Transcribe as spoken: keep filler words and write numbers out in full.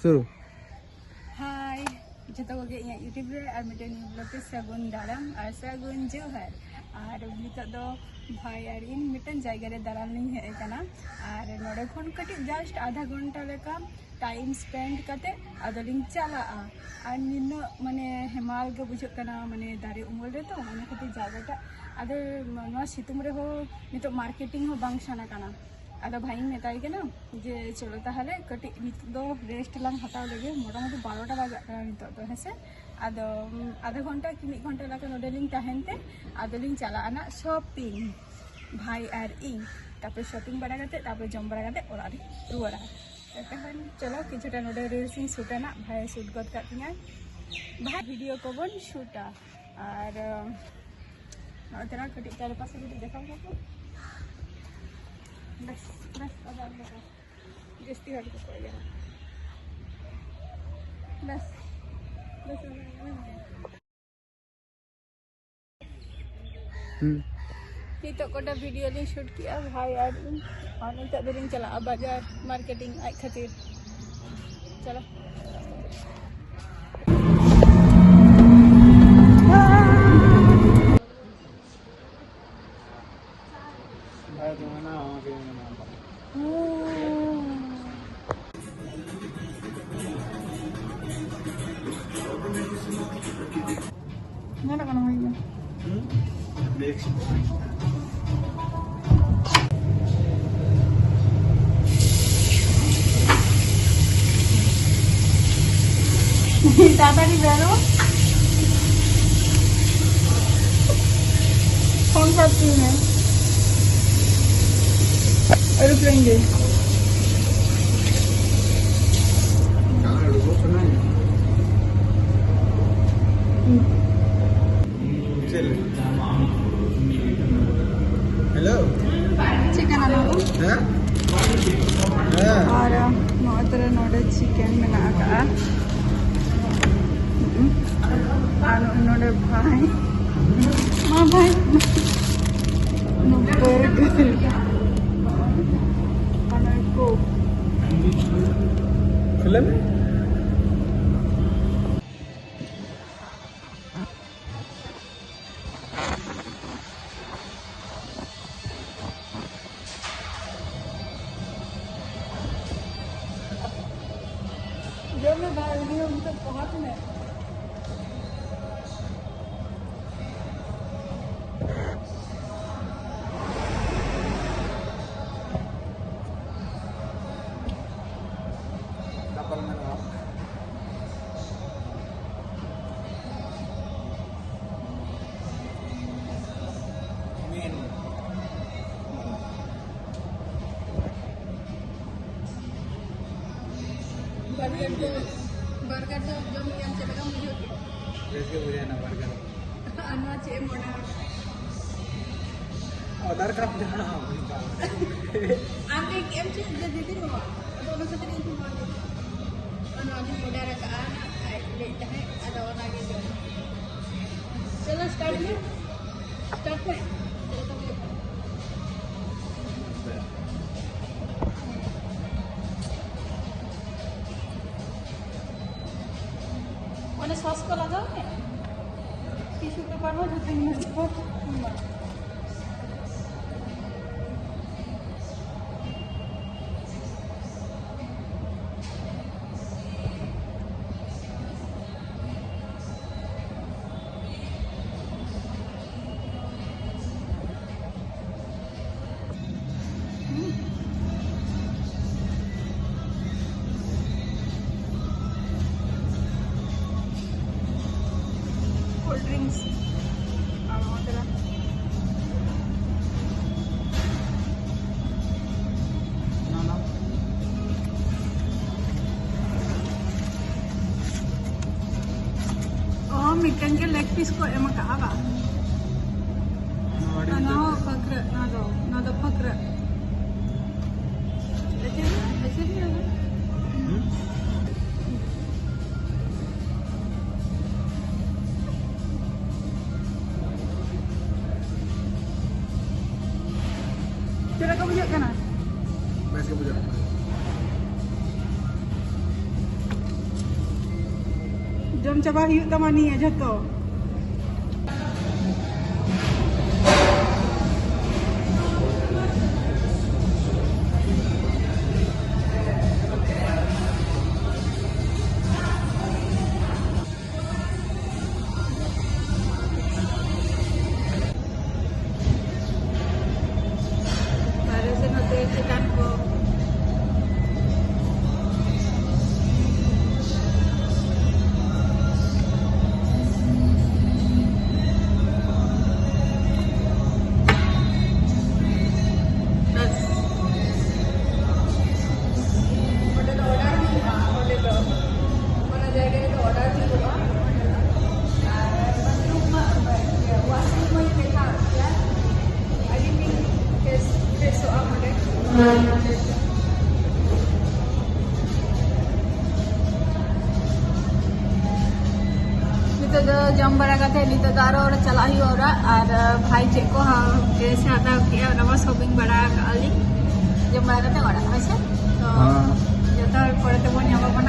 ᱥᱩᱨᱩ᱾ ᱦᱟᱭ, ᱡᱚᱛᱚ ᱠᱚᱜᱮ ᱤᱧᱟᱹᱜ YouTube ᱨᱮ ᱟᱨ ᱢᱤᱫᱴᱮᱱ new vlog ᱛᱮ ᱥᱟᱹᱜᱩᱱ ᱫᱟᱨᱟᱢ ᱟᱨ ᱥᱟᱹᱜᱩᱱ ᱡᱚᱦᱟᱨ᱾ ᱟᱨ ᱱᱤᱛᱚᱜ ᱫᱚ ᱵᱷᱟᱭ ᱟᱨ ᱤᱧ ᱢᱤᱫᱴᱮᱱ ᱡᱟᱭᱜᱟ ᱨᱮ ᱫᱟᱬᱟᱱ ᱞᱤᱧ ᱦᱮᱡ ᱟᱠᱟᱱᱟ᱾ ᱟᱨ ᱱᱚᱰᱮ ᱠᱷᱚᱱ ᱠᱟᱹᱴᱤᱡ just ᱟᱫᱷᱟ ᱜᱷᱚᱱᱴᱟ ᱞᱮᱠᱟ time spend ᱠᱟᱛᱮ ᱟᱫᱚ ᱞᱤᱧ ᱪᱟᱞᱟᱜᱼᱟ᱾ ᱟᱨ ᱱᱤᱱᱟᱹᱜ ᱢᱟᱱᱮ ᱦᱮᱢᱟᱞ ᱜᱮ ᱵᱩᱡᱷᱟᱹᱜ ᱠᱟᱱᱟ, ᱢᱟᱱᱮ ᱫᱟᱨᱮ ᱩᱢᱩᱞ ᱨᱮᱛᱚ, ᱚᱱᱟ ᱠᱷᱟᱹᱛᱤᱨ ᱡᱟᱭᱜᱟᱴᱟᱜ᱾ ᱟᱫᱚ ᱱᱚᱣᱟ ᱥᱤᱛᱩᱝ ᱨᱮᱦᱚᱸ ᱱᱤᱛᱚᱜ marketing ᱦᱚᱸ ᱵᱟᱝ ᱥᱟᱱᱟ ᱠᱟᱱᱟ᱾ ᱟᱫᱚ ᱵᱷᱟᱭᱤᱧ ᱢᱮᱛᱟᱭ ᱠᱟᱱᱟ ᱡᱮ, "ᱪᱚᱞᱚ ᱛᱟᱦᱚᱞᱮ ᱠᱟᱹᱴᱤᱡ ᱱᱤᱛᱚᱜ ᱫᱚ rest ᱞᱟᱝ ᱦᱟᱛᱟᱣ ᱞᱮᱜᱮ, ᱢᱚᱴᱟᱢᱩᱴᱤ ᱵᱟᱨᱚᱴᱟ ᱵᱟᱡᱟᱜ ᱠᱟᱱᱟ ᱱᱤᱛᱚᱜ ᱫᱚ, ᱦᱮᱸᱥᱮ?" ᱟᱫᱚ ᱩᱢ, ᱟᱫᱷᱟ ᱜᱷᱚᱱᱴᱟ ᱠᱤ ᱢᱤᱫ ᱜᱷᱚᱱᱴᱟ ᱞᱮᱠᱟ ᱱᱚᱰᱮ ᱞᱤᱧ ᱛᱟᱦᱮᱱ ᱛᱮ ᱟᱫᱚ ᱞᱤᱧ ᱪᱟᱞᱟᱜᱼᱟ ᱱᱟᱜ shopping, ᱵᱷᱟᱭ ᱟᱨ ᱤᱧ᱾ ᱛᱟᱨᱯᱚᱨᱮ shopping ᱵᱟᱲᱟ ᱠᱟᱛᱮ, ᱛᱟᱨᱯᱚᱨᱮ ᱡᱚᱢ ᱵᱟᱲᱟ ᱠᱟᱛᱮ ᱚᱲᱟᱜ ᱞᱤᱧ ᱨᱩᱣᱟᱹᱲᱟ᱾ ᱛᱚᱠᱷᱚᱱ ᱪᱚᱞᱚ ᱠᱤᱪᱷᱩᱴᱟ ᱱᱚᱰᱮ reels ᱤᱧ shoot ᱟ ᱱᱟᱜ, ᱵᱷᱟᱭ shoot ᱜᱚᱫ ᱠᱟᱜ ᱛᱤᱧᱟᱭ, ᱵᱷᱟᱭ video ᱠᱚᱵᱚᱱ shoot ᱟ᱾ ᱟᱨ ᱱᱚᱜᱼᱚᱭ ᱛᱚᱨᱟ ᱠᱟᱹᱴᱤᱡ ᱪᱟᱨᱯᱟᱥᱮ ᱠᱟᱹᱴᱤᱡ ᱫᱮᱠᱷᱟᱣ ᱠᱟᱠᱚ᱾ ᱵᱮᱥ, ᱵᱮᱥ, ᱟᱫᱚ ᱟᱨ ᱫᱮᱠᱷᱟᱣ᱾ ᱡᱟᱹᱥᱛᱤ ᱦᱚᱲ ᱠᱚᱠᱚ ᱤᱭᱟᱹ᱾ ᱵᱮᱥ, ᱵᱮᱥ, ᱵᱮᱥ, ᱵᱮᱥ᱾ ᱦᱩᱸ᱾ ᱱᱤᱛᱚᱜ ᱠᱚᱴᱟ video ᱞᱤᱧ shoot ᱠᱮᱜᱼᱟ ᱵᱷᱟᱭ ᱟᱨ ᱤᱧ, ᱟᱨ ᱱᱤᱛᱚᱜ ᱫᱚᱞᱤᱧ ᱪᱟᱞᱟᱜᱼᱟ ᱵᱟᱡᱟᱨ marketing ᱟᱡ ᱠᱷᱟᱹᱛᱤᱨ᱾ ᱪᱚᱞᱚ᱾ ᱧᱮᱞᱚᱜ ᱠᱟᱱᱟ ᱵᱷᱟᱜᱮ ᱜᱮ᱾ ᱛᱟᱲᱟᱛᱟᱲᱤ ᱵᱮᱨᱚ᱾ ᱯᱷᱳᱱ ᱥᱟᱵ ᱛᱤᱧ ᱢᱮ᱾ ᱮᱨᱳᱯᱞᱮᱱ ᱜᱮ᱾ ᱦᱮᱞᱳ᱾ ᱪᱮᱫ ᱠᱟᱱᱟ ᱱᱚᱣᱟ ᱫᱚ? ᱦᱮᱸ? ᱦᱮᱸ᱾ ᱟᱨ ᱱᱚᱜᱼᱚᱭ ᱛᱚᱨᱟ ᱱᱚᱰᱮ chicken ᱢᱮᱱᱟᱜ ᱟᱠᱟᱫᱼᱟ᱾ ᱦᱩᱸ᱾ ᱟᱨ ᱱᱚᱜᱼᱚᱭ ᱱᱚᱰᱮ ᱵᱷᱟᱭ᱾ ᱢᱟ ᱵᱷᱟᱭ᱾ ᱱᱚᱣᱟ burger᱾ ᱟᱨ ᱱᱚᱜᱼᱚᱭ Coke᱾ ᱞᱟᱹᱭ ᱢᱮ᱾ ᱡᱚᱢ ᱢᱮ ᱵᱷᱟᱭ, ᱩᱱᱤ ᱦᱚᱸ ᱱᱤᱛᱚᱜ ᱯᱚᱦᱟ ᱛᱤᱱᱟᱹᱜ? ᱜᱟᱯᱟᱞ ᱢᱟᱨᱟᱣ᱾ ᱢᱮᱱ᱾ ᱵᱟᱨᱜᱟᱨ ᱫᱚ, ᱵᱟᱨᱜᱟᱨ ᱫᱚ ᱡᱚᱢ ᱜᱮᱭᱟᱢ, ᱪᱮᱫ ᱞᱮᱠᱟᱢ ᱵᱩᱡᱷᱟᱹᱣ ᱠᱮᱫᱟ? ᱵᱮᱥ ᱜᱮ ᱵᱩᱡᱷᱟᱹᱣᱮᱱᱟ ᱵᱟᱨᱜᱟᱨ᱾ ᱟᱨ ᱱᱚᱣᱟ ᱪᱮᱫ ᱮᱢ ᱚᱰᱟᱨ? ᱚᱰᱟᱨ ᱠᱟᱜ ᱡᱟᱦᱟᱱᱟᱜ ᱦᱚᱸ ᱵᱟᱹᱧ ᱚᱰᱟᱨ ᱠᱟᱜ᱾ ᱟᱢ ᱞᱟᱹᱭ ᱠᱮᱫ ᱮᱢ ᱪᱮᱫ ᱡᱮ ᱫᱤᱫᱤ ᱱᱚᱣᱟ? ᱟᱫᱚ ᱚᱱᱟ ᱠᱷᱟᱹᱛᱤᱨ ᱤᱧ ᱱᱚᱣᱟ ᱜᱮ᱾ ᱱᱚᱣᱟ ᱜᱤᱧ ᱚᱰᱟᱨ ᱟᱠᱟᱫᱼᱟ, ᱟᱡ ᱞᱟᱹᱭᱮᱫ ᱛᱟᱦᱮᱸᱫ, ᱟᱫᱚ ᱚᱱᱟ ᱜᱮ ᱡᱚᱢ᱾ ᱪᱚᱞᱚ, start ᱢᱮ᱾ Start ᱢᱮ᱾ ᱪᱮᱫ ᱞᱮᱠᱟ ᱦᱩᱭᱩᱜ ᱠᱟᱱᱟ? ᱚᱱᱮ sauce ᱠᱚ ᱞᱟᱜᱟᱣ ᱢᱮ᱾ Tissue paper ᱦᱚᱸ ᱡᱚᱛᱚᱧ ᱢᱟᱡᱟᱣ᱾ Cold drinks. ᱟᱨ ᱱᱚᱣᱟ ᱛᱮᱫᱚ? ᱚ, ᱢᱤᱫᱴᱮᱱ ᱜᱮ leg piece ᱠᱚ ᱮᱢ ᱟᱠᱟᱫᱼᱟ ᱵᱟᱝ? ᱱᱚᱣᱟ ᱟᱹᱰᱤ ᱟᱨ ᱱᱚᱣᱟ ᱦᱚᱸ ᱯᱷᱟᱹᱠᱨᱟᱹᱜ, ᱱᱚᱣᱟ ᱫᱚ, ᱱᱚᱣᱟ ᱫᱚ ᱯᱷᱟᱹᱠᱨᱟᱹᱜ᱾ ᱮᱪᱮ, ᱮᱪᱮ ᱜᱮ ᱟᱫᱚ᱾ ᱦᱩᱸ? ᱪᱮᱫ ᱞᱮᱠᱟ ᱵᱩᱡᱷᱟᱹᱜ ᱠᱟᱱᱟ? ᱵᱮᱥ ᱜᱮ ᱵᱩᱡᱷᱟᱹᱜ ᱠᱟᱱᱟ᱾ ᱡᱚᱢ ᱪᱟᱵᱟ ᱦᱩᱭᱩᱜ ᱛᱟᱢᱟ ᱱᱤᱭᱟᱹ ᱡᱷᱚᱛᱚ᱾ ᱵᱟᱨᱦᱮ ᱥᱮᱫ ᱱᱚᱛᱮ ᱪᱮᱛᱟᱱ ᱠᱚ᱾ ᱵᱟᱥ᱾ ᱚᱸᱰᱮ ᱫᱚ ᱚᱰᱟᱨ ᱦᱩᱭᱩᱜᱼᱟ, ᱚᱸᱰᱮ ᱫᱚ ᱚᱱᱟ ᱡᱟᱭᱜᱟ ᱨᱮᱫᱚ ᱚᱰᱟᱨ ᱦᱩᱭᱩᱜᱼᱟ᱾ ᱟᱨ ᱵᱟᱛᱷᱨᱩᱢ ᱢᱟ, ᱤᱭᱟᱹ, ᱣᱟᱥᱨᱩᱢ ᱢᱟᱧ ᱫᱮᱠᱷᱟᱣ ᱯᱮᱭᱟ, ᱟᱹᱰᱤ ᱢᱤᱫ ᱯᱷᱨᱮᱥ, ᱯᱷᱨᱮᱥᱚᱜᱼᱟ ᱚᱸᱰᱮ᱾ ᱱᱤᱛᱚᱜ ᱫᱚ ᱡᱚᱢ ᱵᱟᱲᱟ ᱠᱟᱛᱮ ᱱᱤᱛᱚᱜ ᱫᱚ ᱟᱨᱚ ᱚᱲᱟᱜ ᱪᱟᱞᱟᱜ ᱦᱩᱭᱩᱜᱼᱟ ᱚᱲᱟᱜ᱾ ᱟᱨ ᱵᱷᱟᱭ ᱪᱮᱫ ᱠᱚ ᱦᱟ-, ᱰᱨᱮᱥ ᱮ ᱦᱟᱛᱟᱣ ᱠᱮᱜᱼᱟ, ᱚᱱᱟ ᱢᱟ ᱥᱚᱯᱤᱝ ᱵᱟᱲᱟ ᱟᱠᱟᱜᱼᱟ ᱞᱤᱧ᱾ ᱡᱚᱢ ᱵᱟᱲᱟ ᱠᱟᱛᱮ ᱚᱲᱟᱜ, ᱦᱳᱭ ᱥᱮ? ᱛᱚ, ᱦᱮᱸ᱾ ᱡᱚᱛᱚ ᱦᱚᱲ ᱯᱚᱨᱮ ᱛᱮᱵᱚᱱ ᱧᱟᱯᱟᱢᱟ᱾